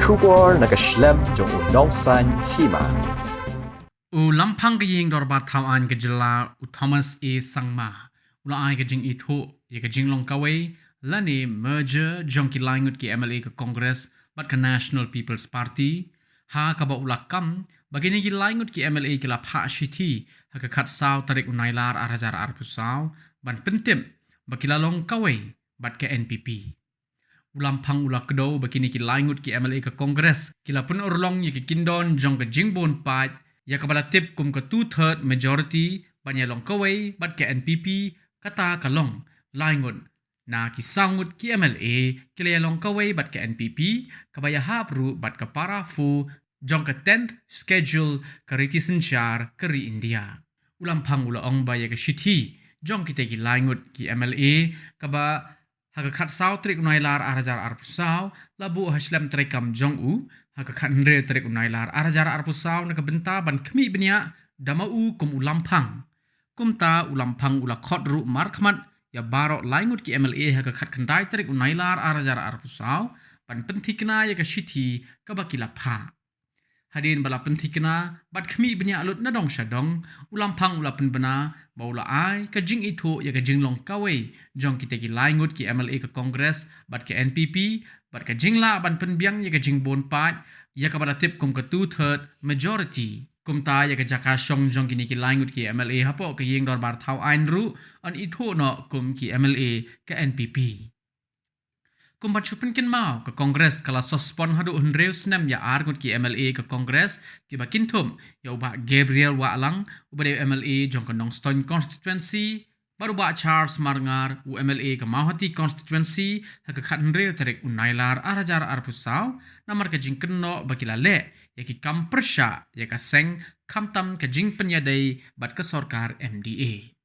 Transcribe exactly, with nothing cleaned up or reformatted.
Khubor na ka shlem jong u nongsan hima. U Lamphang ka Ïing Dorbar Thaw Aiñ ka Jylla, u Thomas A Sangma, u la ai ka jingithuh ïa ka jinglong kawei lane merger jong ki laingut ki M L A ka Congress bad ka National People's Party, ha kaba u la kam ba kine ki laingut ki M L A ki la phah shithi ha ka khatsaw tarik u Nailar ar hajar arphew saw ban pyntip ba ki la long kawei bad ka N P P. U Lamphang u la kdew ba kine ki laingut ki M L A ka Congress ki la pynurlong ïa ki kyndon jong ka jingbun paid, ïa kaba la tip kum ka two third majority, ban ïalong kawei bad ka N P P, kata ka long laingut na ki saw ngut ki M L A ki la ïalong kawei bad ka N P P, kaba ïahap ruh bad ka para four jong ka tenth Schedule ka riti synshar ka ri India. U Lamphang u la ong ba ïa ka shithi jong kita ki laingut ki M L A, kaba ha ka khatsaw tarik u Nailar ar hajar arphew saw la buh ha shlem treikam jong u ha ka khathynriew tarik u Nailar ar hajar arphew saw na ka bynta ban khmih bniah da ma u kum u Lamphang. Kumta u Lamphang u la khot ruh markhmat ïa baroh laingut ki M L A ha ka khatkhyndai tarik u Nailar ar hajar arphew saw ban pynthikna ïa ka shithi kaba ki la phah. Hadien ba la pynthikna bad khmih bniah lut na dong sha dong, u Lamphang u la pynbna ba u la ai ka jingithuh ïa ka jinglong kawei jong kita ki laingut ki M L A ka Congress bad ka N P P, bad ka jinglah ban pynbiang ïa ka jingbun paid, ïa kaba la tip kum ka two third majority. Kumta ïa ka jaka shong jong kine ki laingut ki M L A hapoh ka Ïing Dorbar Thaw Aiñ ruh yn ithuh noh kum ki M L A ka N P P. Kum ban shu pynkynmaw, ka Congress ka la suspend haduh hynriew snem ïa ar ngut ki M L A ka Congress, kiba kynthup ïa u Bah Gabriel Wahlang, uba dei u M L A jong ka Nongstoiñ Constituency, bad u Bah Charles Marngar, u M L A ka Mawhati Constituency, ha ka khathynriew tarik u Nailar ar hajar arphew saw, namar ka jingkynnoh ba ki la leh ïa ki kam pyrshah ïa ka seng, khamtam ka jingpynïadei bad ka sorkar M D A.